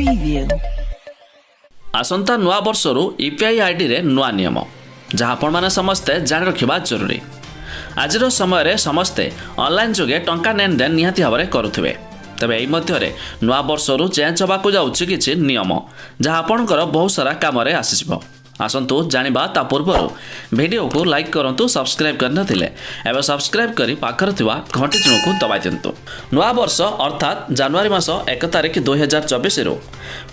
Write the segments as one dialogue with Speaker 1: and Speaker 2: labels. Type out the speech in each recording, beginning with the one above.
Speaker 1: Preview.
Speaker 2: ଆସନ୍ତା ନୂଆ ବର୍ଷରୁ ୟୁପିଆଇ ଆଇଡ଼ିରେ ନୂଆ ନିୟମ, ଯାହା ଆପଣମାନେ ସମସ୍ତେ ଜାଣି ରଖିବା ଜରୁରୀ। ଆଜିର ସମୟରେ ସମସ୍ତେ ଅନଲାଇନ୍ ଯୋଗେ ଟଙ୍କା ନେଣଦେଣ ନିହାତି ଭାବରେ କରୁଥିବେ। ତେବେ ଏହି ମଧ୍ୟରେ ନୂଆ ବର୍ଷରୁ ଚେଞ୍ଜ ହେବାକୁ ଯାଉଛି କିଛି ନିୟମ, ଯାହା ଆପଣଙ୍କର ବହୁତ ସାରା କାମରେ ଆସିଯିବ। ଆସନ୍ତୁ ଜାଣିବା। ତା ପୂର୍ବରୁ ଭିଡ଼ିଓକୁ ଲାଇକ୍ କରନ୍ତୁ। ସବସ୍କ୍ରାଇବ୍ କରିନଥିଲେ ଏବେ ସବସ୍କ୍ରାଇବ୍ କରି ପାଖରେ ଥିବା ଘଣ୍ଟି ଚିହ୍ନକୁ ଦବାଇ ଦିଅନ୍ତୁ। ନୂଆ ବର୍ଷ ଅର୍ଥାତ୍ ଜାନୁଆରୀ ମାସ 1 ତାରିଖ 2024ରୁ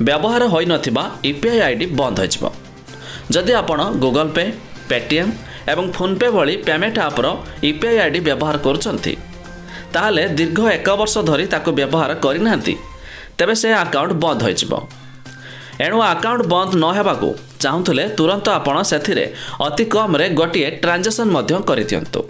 Speaker 2: ବ୍ୟବହାର ହୋଇନଥିବା ୟୁପିଆଇ ଆଇଡ଼ି ବନ୍ଦ ହୋଇଯିବ। ଯଦି ଆପଣ ଗୁଗଲ୍ ପେ, ପେଟିଏମ୍ ଏବଂ ଫୋନ୍ପେ ଭଳି ପେମେଣ୍ଟ ଆପ୍ର ୟୁପିଆଇ ଆଇଡ଼ି ବ୍ୟବହାର କରୁଛନ୍ତି, ତାହେଲେ ଦୀର୍ଘ ଏକ ବର୍ଷ ଧରି ତାକୁ ବ୍ୟବହାର କରିନାହାନ୍ତି, ତେବେ ସେ ଆକାଉଣ୍ଟ ବନ୍ଦ ହୋଇଯିବ। ଏଣୁ ଆକାଉଣ୍ଟ ବନ୍ଦ ନ ହେବାକୁ ଚାହୁଁଥିଲେ ତୁରନ୍ତ ଆପଣ ସେଥିରେ ଅତି କମ୍ରେ ଗୋଟିଏ ଟ୍ରାଞ୍ଜାକ୍ସନ୍ ମଧ୍ୟ କରିଦିଅନ୍ତୁ।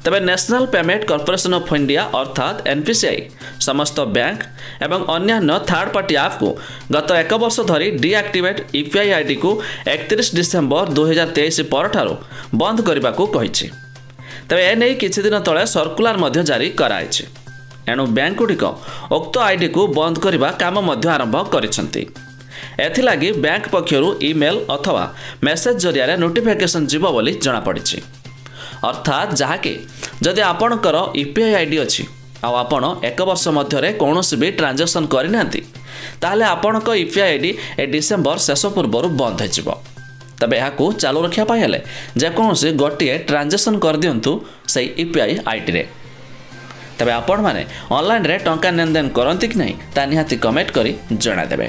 Speaker 2: ତେବେ national payment corporation of India ଅର୍ଥାତ୍ ଏନ୍ପିସିଆଇ ସମସ୍ତ ବ୍ୟାଙ୍କ ଏବଂ ଅନ୍ୟାନ୍ୟ ଥାର୍ଡ଼ ପାର୍ଟି ଆପ୍କୁ ଗତ ଏକ ବର୍ଷ ଧରି ଡିଆକ୍ଟିଭେଟ୍ ୟୁପିଆଇ ଆଇଡ଼ିକୁ 31 ଡିସେମ୍ବର 2023 ପରଠାରୁ ବନ୍ଦ କରିବାକୁ କହିଛି। ତେବେ ଏନେଇ କିଛି ଦିନ ତଳେ ସର୍କୁଲାର ମଧ୍ୟ ଜାରି କରାଯାଇଛି। ଏଣୁ ବ୍ୟାଙ୍କଗୁଡ଼ିକ ଉକ୍ତ ଆଇଡ଼ିକୁ ବନ୍ଦ କରିବା କାମ ମଧ୍ୟ ଆରମ୍ଭ କରିଛନ୍ତି। ଏଥିଲାଗି ବ୍ୟାଙ୍କ ପକ୍ଷରୁ ଇମେଲ୍ ଅଥବା ମେସେଜ୍ ଜରିଆରେ ନୋଟିଫିକେସନ୍ ଯିବ ବୋଲି ଜଣାପଡ଼ିଛି। ଅର୍ଥାତ୍ ଯାହାକି ଯଦି ଆପଣଙ୍କର ୟୁପିଆଇ ଆଇଡ଼ି ଅଛି ଆଉ ଆପଣ ଏକ ବର୍ଷ ମଧ୍ୟରେ କୌଣସି ବି ଟ୍ରାଞ୍ଜାକ୍ସନ୍ କରିନାହାନ୍ତି, ତାହେଲେ ଆପଣଙ୍କ ୟୁପିଆଇ ଆଇଡ଼ି ଏ ଡିସେମ୍ବର ଶେଷ ପୂର୍ବରୁ ବନ୍ଦ ହୋଇଯିବ। ତେବେ ଏହାକୁ ଚାଲୁ ରଖିବା ପାଇଁ ହେଲେ ଯେକୌଣସି ଗୋଟିଏ ଟ୍ରାଞ୍ଜାକ୍ସନ୍ କରିଦିଅନ୍ତୁ ସେଇ ୟୁପିଆଇ ଆଇଡ଼ିରେ। ତେବେ ଆପଣମାନେ ଅନଲାଇନରେ ଟଙ୍କା ନେଣଦେଣ କରନ୍ତି କି ନାହିଁ, ତା ନିହାତି କମେଣ୍ଟ କରି ଜଣାଇଦେବେ।